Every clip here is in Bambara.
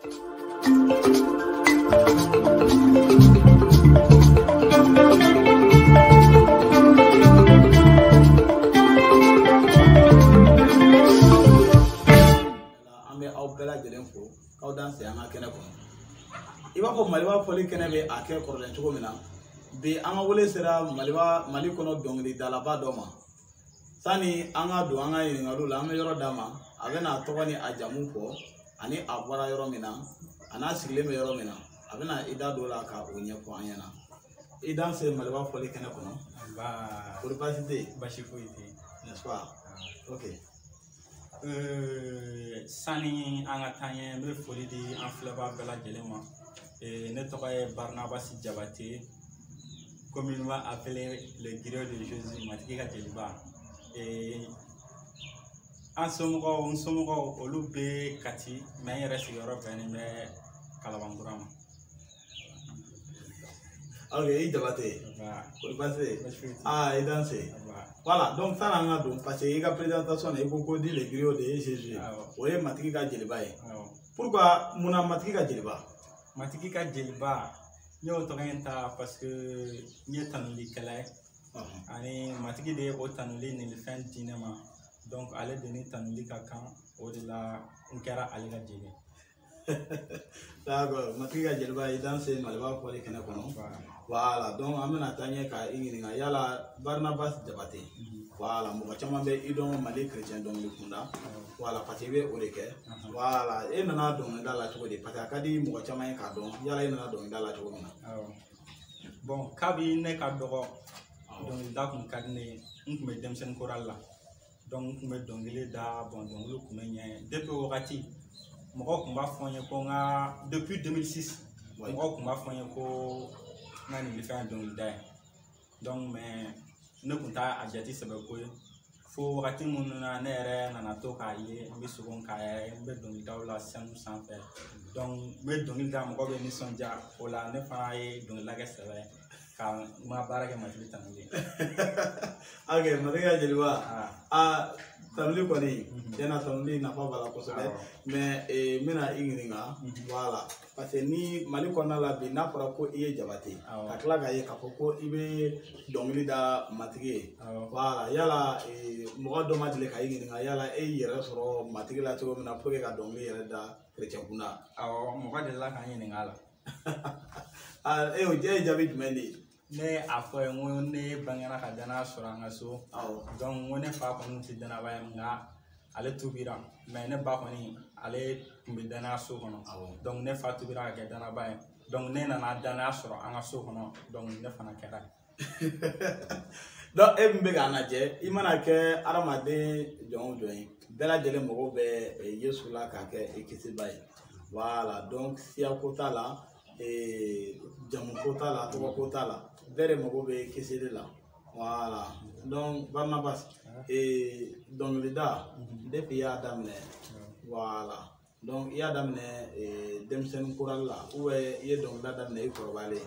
An bɛ aw bɛɛ lajɛlen fo k'aw danse an ka kɛnɛ kɔnɔ. I b'a fɔ Maliba fɔli kɛnɛ bɛ a kɛ kɔrɔlen cogo min na, bi an ka wele sera Maliba Mali kɔnɔ dɔnkilidalaba dɔ ma. Sani an ka don an ka ɲininkaliw la, an bɛ yɔrɔ d'a ma, a bɛna a tɔgɔ ni a jamu fɔ, ani a bɔra yɔrɔ min na, a n'a sigilen bɛ yɔrɔ min na, a bɛna i da don o la ka o ɲɛfɔ an ɲɛna. I danse Maliba fɔli kɛnɛ kɔnɔ. Nba. Kori baasi tɛ yen? Baasi foyi tɛ yen. N'est-ce pas? Ok. Sani an ka taa ɲɛ, n bɛ foli di an filɛbaa bɛɛ lajɛlen ma. Ne tɔgɔ ye Barnabas Jabate, communément appelé le griot de Jésus, Matigi ka jeliba. An somɔgɔw, n somɔgɔw olu bɛ Kati, mais n yɛrɛ sigiyɔrɔ bɛnnen bɛ Kalabankura ma. Ok, i Jabate. Nba. Kori baasi tɛ yen? Baasi foyi tɛ yen. Ah, i danse. Nba. Voilà, donc sani an ka don, parce que i ka présentation na, i ko ko dit le griot de Jésus. Awɔ. O ye Matigi ka jeliba ye. Awɔ. Pourquoi, munna Matigi ka jeliba? Matigi ka jeliba, n y'o tɔgɔ in ta parce que n ye tanulikɛla ye. Ani Matigi de ye o tanuli nilifɛn di ne ma, donc ale de ni tanuli ka kan, o de la n kɛra ale ka jeli ye. D'accord, Matigi ka jeliba, i danse Maliba fɔli kɛnɛ kɔnɔ. Voilà, donc an bɛna taa ɲɛ ka i ɲininka yala Barnabas Jabate. Voilà, mɔgɔ caman bɛ i dɔn Mali chrétien dɔnkili kunda. Voilà, parce que i bɛ o de kɛ. Voilà, e nana dɔnkilida la cogo di? Parce que a ka di mɔgɔ caman ye k'a dɔn yala e nana dɔnkilida la cogo min na. Awɔ. Bon, kabi ne ka dɔgɔ, dɔnkilida kun ka di ne ye. N kun bɛ denmisɛnnin chorale la, donc n kun bɛ dɔnkili da, bon dɔnkili kun bɛ ɲɛ. Depuis o wagati, mɔgɔw kun b'a fɔ n ye ko n ka, depuis 2006, mɔgɔw kun b'a fɔ n ye ko n ka nin fɛn ye dɔnkilida ye. Donc mais ne kun t'a a jate sɛbɛ ko ye fo wagati minnu na ne yɛrɛ nana to k'a ye n bɛ sogo k'a ye n bɛ dɔnkilidaw la scène sanfɛ. Donc n bɛ dɔnkili da, mɔgɔ bɛ nisɔndiya o la, ne fana ye dɔnkilida kɛ sɛbɛ ye ka n ma baara kɛ Matigi tanuli ye. Ok, Matigi ka jeliba. Ah, tanuli kɔni, tiɲɛna tanuli nafa b'a la kosɛbɛ. Mais n bɛna i ɲininka. Voilà, parce que ni Mali kɔnɔna la bi, n'a fɔra ko i ye Jabate, ka tila k'a ye k'a fɔ ko i bɛ dɔnkili da Matigi ye. Voilà, yala mɔgɔ dɔ ma deli ka i ɲininka yala e y'i yɛrɛ sɔrɔ Matigi la cogo min na pour que ka dɔnkili yɛrɛ da chrétien kunda? Awɔ, mɔgɔ delila ka n ɲininka a la. Ah, e ye jaabi jumɛn di? Ne a fɔ ye n ko ne bangera ka danaya sɔrɔ an ka so. Donc n ko ne fa kɔni tɛ danaba ye, nka ale tubira, mais ne ba kɔni ale tun bɛ danaya so kɔnɔ. Donc ne fa tubira ka kɛ danaba ye, donc ne nana danaya sɔrɔ an ka so kɔnɔ, donc ne fana kɛra ye. Donc e min bɛ k'a lajɛ, i mana kɛ hadamaden jɔn o jɔn ye, bɛɛ lajɛlen mago bɛ Yesu la k'a kɛ i kisiba ye. Voilà, donc siya ko t'a la, jamu ko t'a la, tɔgɔ ko t'a la, bɛɛ de mago bɛ kisili la. Voilà, donc Barnabas, dɔnkilida depuis i y'a daminɛ, voilà, donc i y'a daminɛ denmisɛnnin chorale la ou bien i ye dɔnkilida daminɛ i kɔrɔbalen?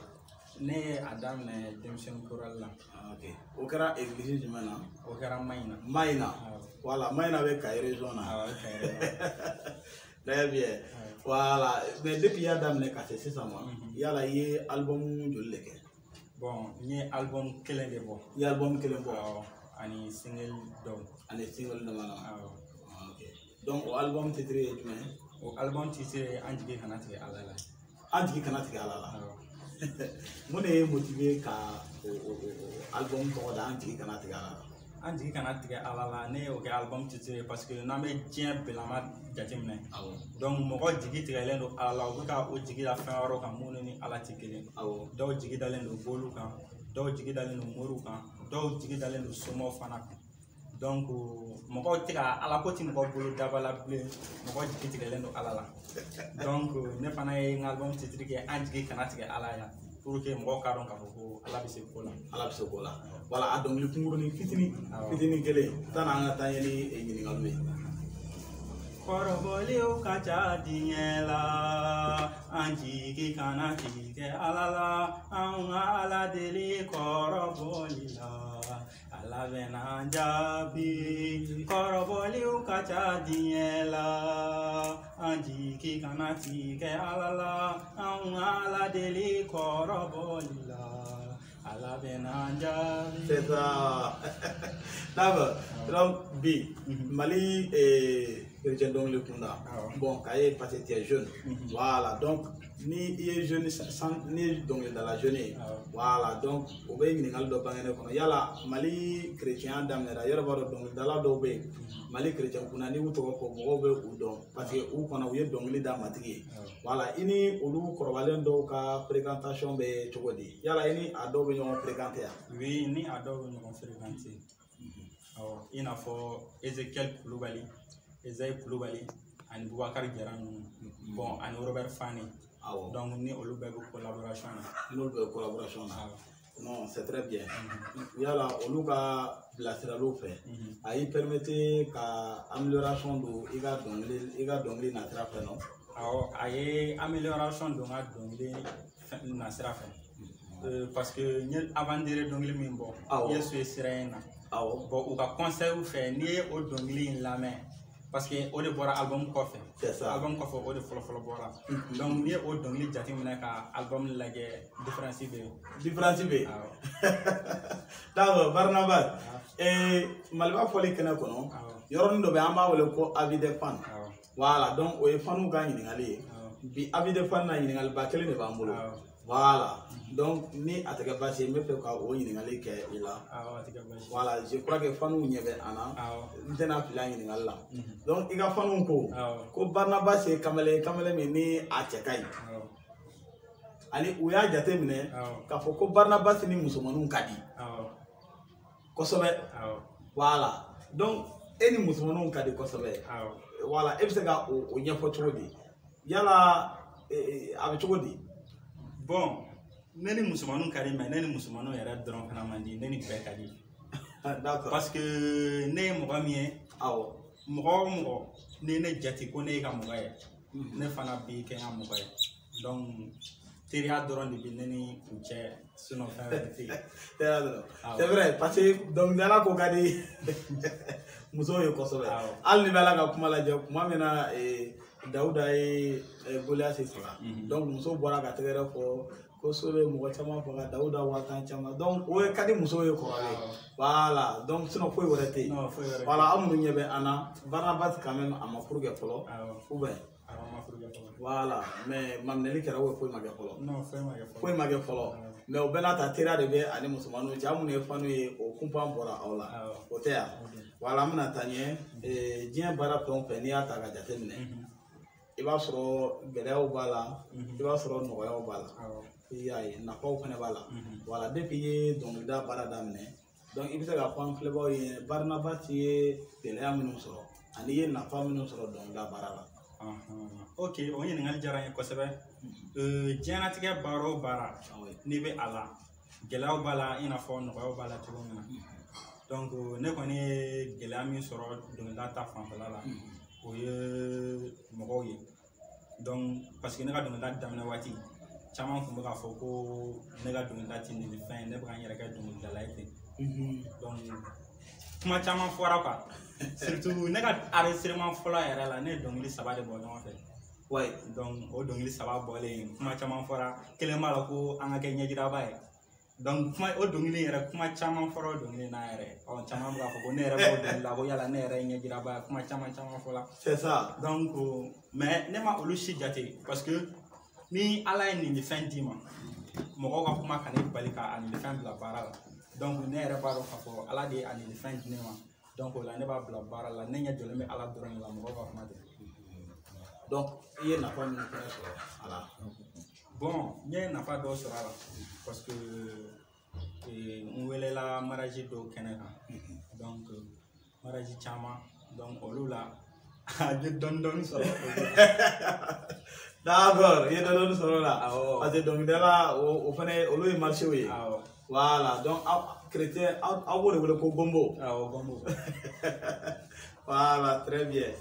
Ne ye a daminɛ denmisɛnnin chorale la. Ok, o kɛra église jumɛn na? O kɛra Mayina. Mayina. Voilà, Mayina bɛ Kayi région na. Awɔ, Kayi région. Très bien. Voilà, mais depuis i y'a daminɛ ka se sisan ma, yala i ye album joli de kɛ? Bon, n ye album kelen de bɔ. I ye album kelen bɔ? Awɔ, ani single dɔw. Ani single dama dama. Awɔ. Ok, donc o album titre ye jumɛn ye? O album titre ye An jigi kana tigɛ Ala la. An jigi kana tigɛ Ala la. Awɔ. Mun de ye motivé ka o album tɔgɔ da An jigi kana tigɛ Ala la? An jigi kana tigɛ Ala la, ne y'o kɛ album titre ye parce que n'an bɛ diɲɛ bilama jateminɛ. Donc mɔgɔ jigi tigɛlen don Ala la, u bɛ ka o jigi da fɛn wɛrɛw kan minnu ni Ala tɛ kelen. Dɔw jigi dalen don boliw kan, dɔw jigi dalen don moriw kan, dɔw jigi dalen don somɔgɔw fana kan. Donc mɔgɔw tɛ ka Ala ko ti mɔgɔ bolo daba la bilen, mɔgɔ jigi tigɛlen don Ala la. Donc ne fana ye n ka album titre kɛ An jigi kana tigɛ Ala la, pour que mɔgɔw k'a dɔn k'a fɔ ko Ala bɛ se ko la. Ala bɛ se ko la. Voilà, a dɔnkili kunkurunin fitinin fitinin kelen sanni an ka taa ɲɛ ni ɲininkaliw ye. Kɔrɔbɔliw ka ca diɲɛ la, an jigi kana tigɛ Ala la, anw ka Ala deli kɔrɔbɔli la. Ala bɛna jaabi kɔrɔbɔliw ka ca diɲɛ la an jigi kana tigɛ Ala la anw Ala deli kɔrɔbɔli la Ala bɛna jaabi. C'est ça. D'accord. Donc bi Mali chrétien dɔnkili kunda. Bon, k'a ye parce que tu es jeune. Voilà. Donc ni i ye jeune san ni ye dɔnkilidala jeune ye. Voilà. Donc o bɛ ɲininkali dɔ bange ne kɔnɔ. Yala Mali chrétien daminɛra, yɔrɔ b'a dɔn dɔnkilidala dɔw bɛ yen Mali chrétien kunna, n'i y'u tɔgɔ fɔ mɔgɔw bɛ u dɔn parce que u kɔnɔ u ye dɔnkili da matigi ye. Voilà. I ni olu kɔrɔbalen dɔw ka fréquentation bɛ cogo di? Yala i ni a dɔw bɛ ɲɔgɔn fréquenter yan? Oui, ni a dɔw bɛ ɲɔgɔn fréquenter. Awɔ, i n'a fɔ Ezekiel Kulubali, Ezayi Kulubali ani Bubakari Jara ninnu. Bon, ani Robert Fane. Awɔ. Donc ni olu bɛɛ bɛ collaboration na. N'olu bɛ collaboration na. Non, c'est très bien. Yala olu ka bilasiraliw fɛ, a y'i permettre ka amélioration don i ka dɔnkili nasira fɛ nɔ? Awɔ, a ye amélioration don n ka dɔnkili nasira fɛ. Parce que n ye avant-dernier dɔnkili min bɔ, Yesu ye sira in na. Bon, u ka conseil fɛ, n'i ye o dɔnkili in lamɛn, parce que o de bɔra album kɔfɛ. C'est ça. Album kɔfɛ, o de fɔlɔ-fɔlɔ bɔra. Donc n'i ye o dɔnkili jateminɛ ka album lajɛ, différence bɛ yen. Différence bɛ yen. Awɔ. D'accord, Barnabas. Maliba fɔli kɛnɛ kɔnɔ, yɔrɔnin dɔ bɛ yen an b'a wele ko avis des fans. Voilà, donc o ye faniw ka ɲininkali ye. Bi avis des fans na, ɲininkaliba kelen de b'an bolo. Voilà. Donc ni a tɛ kɛ baasi ye, n bɛ fɛ ka o ɲininkali kɛ i la. Awɔ, a tɛ kɛ baasi ye. Voilà, je crois que faniw ɲɛ bɛ an na. N tɛna fili a ɲininkali la. Donc i ka faniw ko ko Barnabas ye kamalen ye, kamalen min ni a cɛ ka ɲi. Ani u y'a jate minɛ k'a fɔ ko Barnabas ni musomaninw ka di kosɛbɛ. Voilà. Donc e ni musomaninw ka di kosɛbɛ. Voilà, e bɛ se ka o ɲɛfɔ cogo di? Yala a bɛ cogo di? Bon, ne ni musomaninw ka di, mais ne ni musomaninw yɛrɛ dɔrɔn fana man di, ne ni bɛɛ ka di. D'accord. Parce que ne ye mɔgɔ min ye, mɔgɔ o mɔgɔ n'i ye ne jate ko ne ye ka mɔgɔ ye, ne fana b'i kɛ n ka mɔgɔ ye. Donc teriya dɔrɔn de bɛ ne ni u cɛ, sinon fɛn wɛrɛ tɛ yen. Teriya dɔrɔn. C'est vrai, parce que dɔnkilidala ko ka di musow ye kosɛbɛ. Hali ni bɛ Ala ka kuma lajɛ, tuma min na Dawuda ye Goliasi faga, donc musow bɔra ka tɛgɛrɛ fɔ ko so bɛ mɔgɔ caman faga, Dawuda 10 000 caman. Donc o ye ka di musow ye kɔrɔlen. Voilà, donc sinon foyi wɛrɛ tɛ yen. Non, foyi wɛrɛ tɛ. Voilà, aw minnu ɲɛ bɛ an na, Barnabas quand même a ma furu kɛ fɔlɔ. Ou bien? Awɔ, ma furu kɛ fɔlɔ. Voilà, mais maminɛli kɛra ou foyi ma kɛ fɔlɔ? Non, foyi ma kɛ fɔlɔ. Foyi ma kɛ fɔlɔ. Mais o bɛɛ n'a ta, teriya de bɛ ani musomaninw cɛ. Aw minnu ye fanu ye, o kunpan bɔra aw la. O tɛ yan. Voilà, an bɛna taa ɲɛ. Diɲɛ baara fɛn o fɛn, n'i y'a ta ka jate minɛ, i b'a sɔrɔ gɛlɛyaw b'a la, i b'a sɔrɔ nɔgɔyaw b'a la. I y'a ye, nafaw fana b'a la. Voilà, depuis i ye dɔnkilida baara daminɛ, donc i bɛ se k'a fɔ an filɛbagaw ye, Barnabas ye gɛlɛya minnu sɔrɔ ani i ye nafa minnu sɔrɔ dɔnkilida baara la. Ok, o ɲininkali diyara n ye kosɛbɛ. Diɲɛlatigɛ baara o baara, n'i bɛ a la, gɛlɛyaw b'a la i n'a fɔ nɔgɔyaw b'a la cogo min na. Donc ne kɔni ye gɛlɛya min sɔrɔ dɔnkilida ta fanfɛla la, o ye mɔgɔw ye. Donc parce que ne ka dɔnkilida daminɛ waati, caman tun bɛ k'a fɔ ko ne ka dɔnkilida tɛ nin fɛn ye, ne bɛ ka n yɛrɛ kɛ dɔnkilidala ye ten. Donc kuma caman fɔra quoi. Surtout ne ka enregistrement fɔlɔ yɛrɛ la, ne ye dɔnkili 3 de bɔ ɲɔgɔn fɛ. Donc o dɔnkili 3 bɔlen, kuma caman fɔra. Kelen b'a la ko an ka kɛ ɲɛjiraba ye. Donc kuma o dɔnkili yɛrɛ, kuma caman fɔra o dɔnkili n'a yɛrɛ. Ɔ, caman bɛ k'a fɔ ko ne yɛrɛ b'o dɔnkili la, ko yala ne yɛrɛ ye ɲɛjiraba ye, kuma caman caman fɔla. C'est ça. Donc mais ne ma olu si jate, parce que ni Ala ye nin fɛn d'i ma, mɔgɔw ka kuma kana i bali ka a nin fɛn bila baara la. Donc ne yɛrɛ b'a dɔn k'a fɔ Ala de ye a nin fɛn di ne ma. Donc o la ne b'a bila baara la, ne ɲɛ jɔlen bɛ Ala dɔrɔn de la, mɔgɔw ka kuma tɛ. Donc i ye nafa minnu fana sɔrɔ a la? Bon, n ye nafa dɔw sɔrɔ a la, parce que n welela mariage dɔw kɛnɛ kan. Donc mariage caman, donc olu la a ye dɔɔni dɔɔni sɔrɔ. D'accord, i ye dɔɔni dɔɔni sɔrɔ o la. Awɔ. Parce que dɔnkilidala o fana olu ye marché ye. Awɔ. Voilà, donc aw chrétien aw b'o de wele ko gombo. Awɔ, gombo. Voilà, très bien.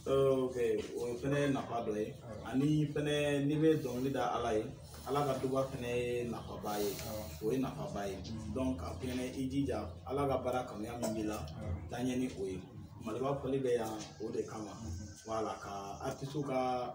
Ok, o fɛnɛ ye nafa dɔ ye. Ani fɛnɛ n'i bɛ dɔnkili da Ala ye, Ala ka duba fɛnɛ ye nafaba ye. O ye nafaba ye. Donc k'a f'i ɲɛna, i jija Ala ka baara kanuya min b'i la, taa ɲɛ ni o ye. Maliba fɔli bɛ yan o de kama. Voilà, ka artistes ka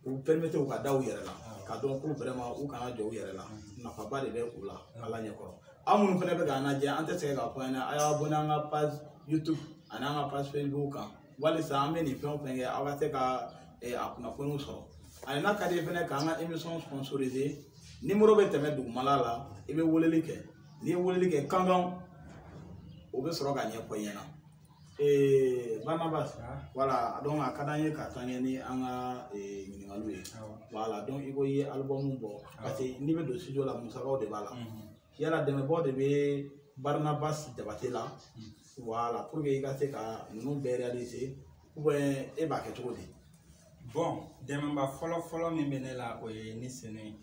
u permettre u ka da u yɛrɛ la, ka dɔn ko vraiment u kana jɔ u yɛrɛ la. Nafaba de bɛ u la Ala ɲɛkɔrɔ. Aw minnu fɛnɛ bɛ k'an lajɛ, an tɛ sɛgɛn k'a fɔ an ɲɛna, a y'aw abonné an ka page YouTube ani an ka page Facebook kan, walisa an bɛ nin fɛn o fɛn kɛ, aw ka se ka a kunnafoniw sɔrɔ. Ani n'a ka di ye fɛnɛ k'an ka émission sponsoriser, numéro bɛ tɛmɛ dugumala la, i bɛ weleli kɛ. N'i ye weleli kɛ kankan, o bɛ sɔrɔ ka ɲɛfɔ i ɲɛna. Barnabas, voilà, donc a ka d'an ye ka taa ɲɛ ni an ka ɲininkaliw ye. Voilà, donc i ko i ye album bɔ, parce que n'i bɛ don studio la, musakaw de b'a la. Yala dɛmɛbaaw de bɛ Barnabas Jabate la, voilà, pour que i ka se ka ninnu bɛɛ réaliser, ou bien e b'a kɛ cogo di? Bon, dɛmɛba fɔlɔ fɔlɔ min bɛ ne la, o ye Ni Senu ye.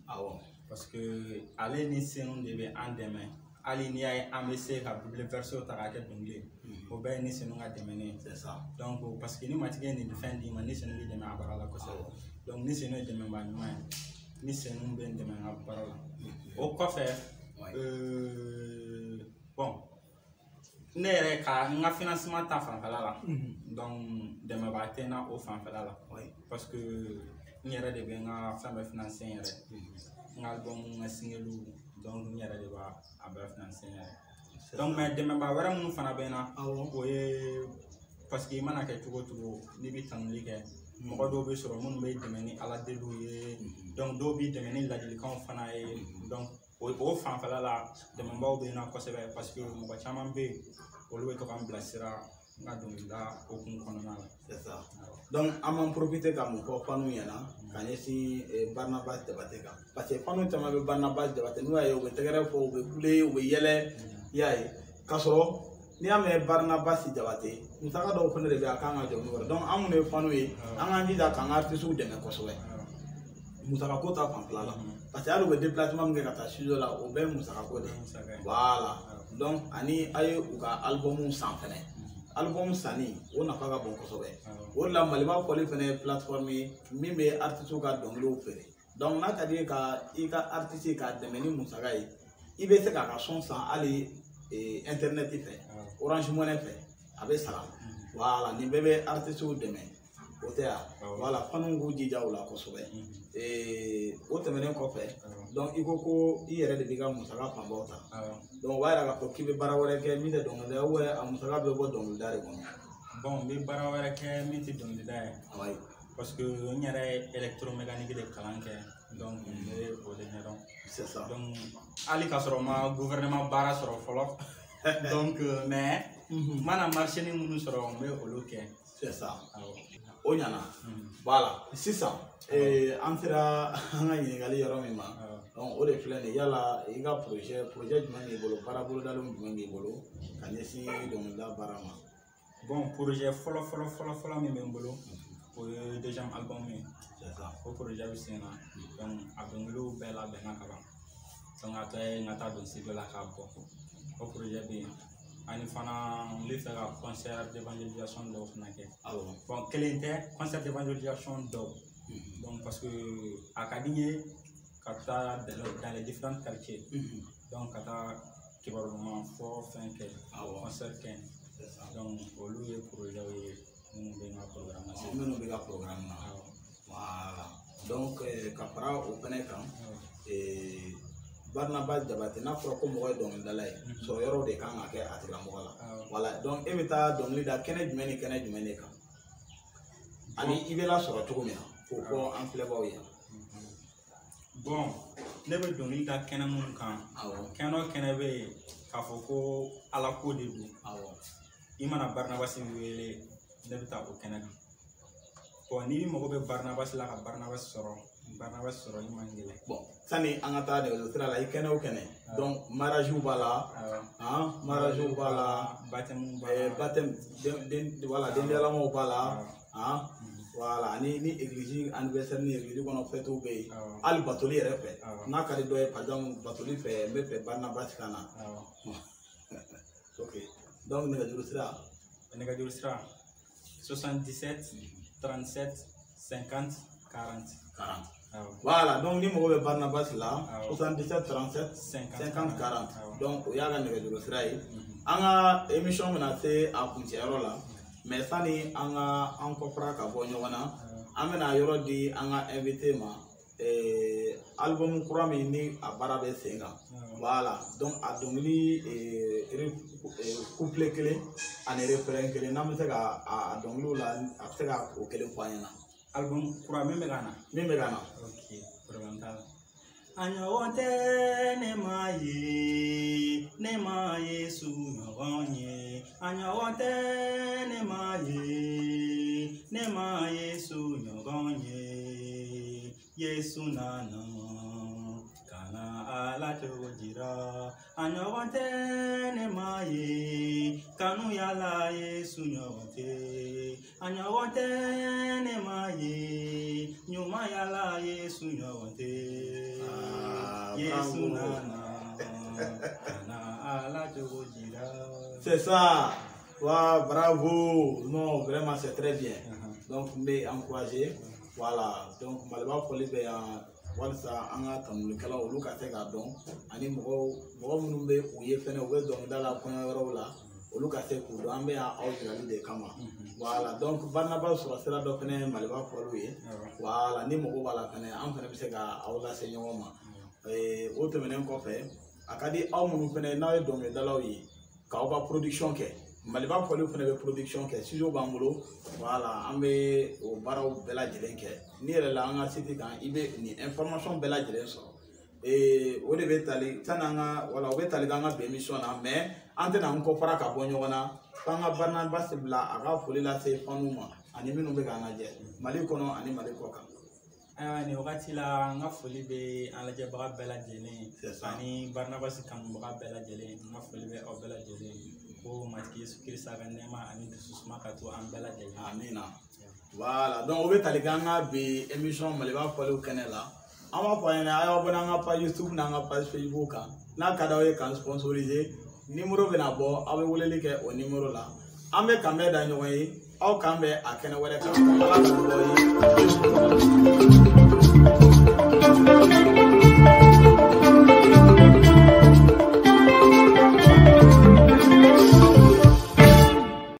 Parce que ale Ni Senu de bɛ an dɛmɛ. Hali n'i y'a ye an bɛ se ka Bible verset ta k'a kɛ dɔnkili ye, o bɛɛ ye Ni Senu ka dɛmɛ ye. C'est ça. Donc parce que ni Matigi ye nin fɛn d'i ma, Ni Senu b'i dɛmɛ a baara la kosɛbɛ. Donc Ni Senu ye dɛmɛba ɲuman ye. Ni Senu bɛ n dɛmɛ n ka baara la. O kɔfɛ, bon, ne yɛrɛ ka n ka financement ta fanfɛla la, donc dɛmɛba tɛ n na o fanfɛla la, parce que n yɛrɛ de bɛ n ka fɛn bɛɛ financer n yɛrɛ. N ka album, n ka single, donc n yɛrɛ de b'a a bɛɛ financer n yɛrɛ. Donc mais dɛmɛba wɛrɛ minnu fana bɛ n na, o ye parce que i mana kɛ cogo o cogo, n'i bɛ tanuli kɛ, mɔgɔ dɔw bɛ sɔrɔ minnu bɛ dɛmɛ ni Ala deliw ye, donc dɔw b'i dɛmɛ ni ladilikanw fana ye. Donc o fanfɛla la, dɛmɛbaw bɛ n na kosɛbɛ, parce que mɔgɔ caman bɛ yen, olu bɛ to k'an bilasira n ka dɔnkilida hokumu kɔnɔna la. C'est ça. Donc an b'an profiter ka mun fɔ fanu ɲɛna ka ɲɛsin Barnabas Jabate kan, parce que fanu caman bɛ Barnabas Jabate, n'u y'a ye u bɛ tɛgɛrɛ fɔ, u bɛ kule, u bɛ yɛlɛ, i y'a ye, k'a sɔrɔ n'i y'a mɛn Barnabas Jabate, musaka dɔw fana de bɛ yen a kan ka jɔ n'u kɔrɔ. Donc an minnu ye fanu ye, an k'an jija k'an ka artistes dɛmɛ kosɛbɛ musaka ko ta fanfɛla la, parce que hali u bɛ déplacement min kɛ ka taa studio la, o bɛɛ ye musaka ko de ye. Voilà, donc ani a ye u ka album san fɛnɛ, album sanni o nafa ka bon kosɛbɛ. O de la Maliba fɔli fɛnɛ ye plateforme ye min bɛ artistes ka dɔnkiliw feere. Donc n'a ka di ye ka i ka artiste k'a dɛmɛ ni musaka ye, i bɛ se k'a ka son san hali internet fɛ, Orange Money fɛ, a bɛ sara. Voilà, nin bɛɛ bɛ artistes dɛmɛ, o tɛ yan. Voilà, fanu k'u jija o la kosɛbɛ. O tɛmɛnen kɔfɛ, donc i ko ko i yɛrɛ de b'i ka musaka fanbaw ta. Donc o b'a yira k'a fɔ k'i bɛ baara wɛrɛ kɛ min tɛ dɔnkilida ye, ou bien a musaka bɛ bɔ dɔnkilida de kɔnɔ? Bon, n bɛ baara wɛrɛ kɛ min tɛ dɔnkilida ye, parce que n yɛrɛ ye électromécanique de kalan kɛ, donc n bɛ o de ɲɛdɔn. C'est ça. Donc hali k'a sɔrɔ n ma gouvernement baara sɔrɔ fɔlɔ, donc mais n mana marché ni minnu sɔrɔ, n bɛ olu kɛ. C'est ça. O ɲɛna. Voilà, sisan an sera an ka ɲininkali yɔrɔ min ma, donc o de filɛ nin ye. Yala i ka projet jumɛn b'i bolo, baara bolodalen jumɛn b'i bolo ka ɲɛsin dɔnkilida baara ma? Bon, projet fɔlɔ fɔlɔ fɔlɔ fɔlɔ min bɛ n bolo, o ye deuxième album ye. C'est ça. O projet bɛ sen na, donc a dɔnkiliw bɛɛ labɛnna ka ban, donc a tɔ ye n ka taa don studio la k'a bɔ. O projet bɛ yen. Ani fana n bɛ fɛ ka concert d'évangélisation dɔw fana kɛ. Bon, kelen tɛ, concert d'évangélisation dɔw. Donc parce que a ka di n ye ka taa dans les différents quartiers, donc ka taa kibaru duman fɔ fɛn kɛ, concert kɛ. Donc olu ye projet ye minnu bɛ n ka programme na. Minnu bɛ ka programme na. Voilà, donc ka fara o fɛnɛ kan, Barnabas Jabate, n'a fɔra ko mɔgɔ ye dɔnkilidala ye, sɔrɔ yɔrɔ de kan ka kɛ a tigilamɔgɔ la. Voilà, donc e bɛ taa dɔnkili da kɛnɛ jumɛn ni kɛnɛ jumɛn de kan, ani i bɛ lasɔrɔ cogo min na, k'o fɔ an filɛbaaw ye. Bon, ne bɛ dɔnkili da kɛnɛ minnu kan, kɛnɛ o kɛnɛ bɛ yen k'a fɔ ko Ala ko de don, i mana Barnabas wele, ne bɛ taa o kɛnɛ kan. Bon, n'i mago bɛ Barnabas la ka Barnabas sɔrɔ, Barnabas sɔrɔ i man gɛlɛn. Bon, sani an ka taa nɛgɛjuru sira la, i kɛnɛ o kɛnɛ, donc mariage b'a la, mariage b'a la, baptême b'a la, baptême den, voilà, dendialamaw b'a la, voilà, ani ni église anniversaire ni église kɔnɔ fêtew bɛ yen, hali batoli yɛrɛ fɛ, n'a ka di dɔ ye, par exemple batoli fɛ, n bɛ fɛ Barnabas ka na. Ok, donc nɛgɛjuru sira. Nɛgɛjuru sira 77 37 50 40. 40. Voilà, donc ni mɔgɔ bɛ Barnabas la 77 37 50 40. Donc o y'a ka nɛgɛjuru sira ye. An ka émission bɛna se a kuncɛyɔrɔ la, mais sani an ka an kɔfara ka bɔ ɲɔgɔn na, an bɛna yɔrɔ di an ka invité ma. Album kura min ni a baara bɛ sen kan. Voilà, donc a dɔnkili couplet kelen ani refrain kelen, n'an bɛ se ka a dɔnkiliw la, a bɛ se ka o kelen fɔ an ɲɛna. Album kura min bɛ ka na. Min bɛ ka na. Ok, problème t'a la. A ɲɔgɔn tɛ ne ma ye, ne ma Yesu ɲɔgɔn ye. A ɲɔgɔn tɛ ne ma ye, ne ma Yesu ɲɔgɔn ye. Yesu nana ka na Ala cogo jira. A ɲɔgɔn tɛ ne ma ye, kanuya la Yesu ɲɔgɔn tɛ. A ɲɔgɔn tɛ ne ma ye, ɲumanya la Yesu ɲɔgɔn tɛ. Yesu nana ka na Ala cogo jira. C'est ça. Wow, bravo. Non, vraiment, c'est très bien. Donc, n bɛ encourager. Voilà, donc Maliba fɔli bɛ yan walasa an ka tanulikɛlaw olu ka se k'a dɔn, ani mɔgɔ minnu bɛ u ye fɛnɛ u bɛ dɔnkilida la kɔɲɔ yɔrɔw la, olu ka se k'u dɔn. An bɛ yan aw jirali de kama. Voilà, donc Barnabas sɔrɔ sira dɔ fɛnɛ ye Maliba fɔliw ye. Voilà, ni mɔgɔ b'a la fɛnɛ, an fɛnɛ bɛ se ka aw lase ɲɔgɔn ma. O tɛmɛnen kɔfɛ, a ka di aw minnu fɛnɛ n'aw ye dɔnkilidalaw ye k'aw ka production kɛ. Maliba fɔliw fɛnɛ bɛ production kɛ, studio b'an bolo. Voilà, an bɛ o baaraw bɛɛ lajɛlen kɛ. N'i yɛrɛ la an ka site kan, i bɛ nin information bɛɛ lajɛlen sɔrɔ. O de bɛ tali sani an ka, voilà, o bɛ tali kɛ an ka bi émission na, mais an tɛna an kɔfara ka bɔ ɲɔgɔn na f'an ka Barnabas bila a ka foli lase faniw ma ani minnu bɛ k'an lajɛ Mali kɔnɔ ani Mali kɔ kan. Ayiwa, nin wagati la n ka foli bɛ an lajɛbaga bɛɛ lajɛlen ani Barnabas kanubaga bɛɛ lajɛlen. N ka foli bɛ aw bɛɛ lajɛlen ko Matigi Yesu Kirisa ka nɛɛma ani dususuma ka to an bɛɛ lajɛlen. Amina. Voilà, donc o bɛ tali kɛ an ka bi émission Maliba fɔliw kɛnɛ la. An b'a fɔ a ɲɛna, a y'aw abonné an ka page YouTube n'an ka page Facebook kan. N'a ka d'aw ye k'an sponsoriser, numéro bɛna bɔ, aw bɛ weleli kɛ o numéro la. An bɛ kanbɛn da ɲɔgɔn ye, aw kan bɛn a kɛnɛ wɛrɛ kan. Ala ka dugawu ye.